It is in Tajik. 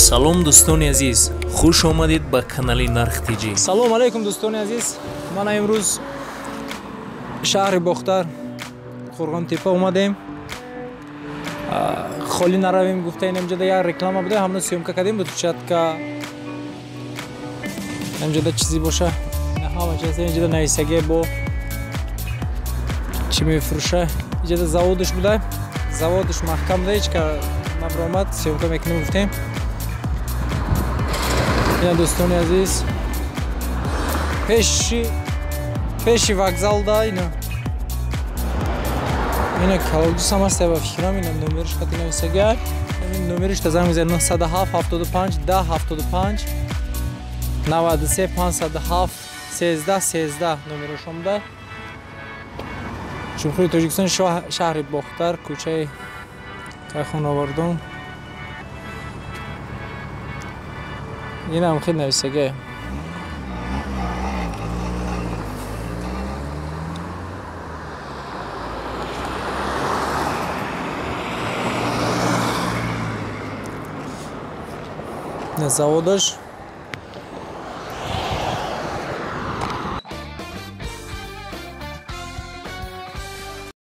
Салом дӯстони азиз, хуш омадед ба канали Нарх ТЖ. Салом алейкум дӯстони азиз. Ман имрӯз шаҳри Бохтар, Қурғонтепа омадем. Холӣ наравем гуфта инҷода як реклама буда, ҳамна съёмка кардем, бутчатка. Инҷода чизи боша. Ҳама чиз инҷода нависаге бо чӣ мефурӯша. Инҷода заводаш буда. Заводаш маҳкам буда, ҳеч ка набаромад, съёмка мекунем гуфтем. Ина дӯстони азиз, пеши вокзал да ина. Ина калодус ҳам аст, ба фикрам ина номераш қати нависага. Ин номераш та занг мезанад 907 75 10 75 93 507 13 13 номераш омада. Ҷумҳурии Тоҷикистон, шаҳри Бохтар, кӯчаи Кайхоновардон. Инам хел нависага. Заводаш.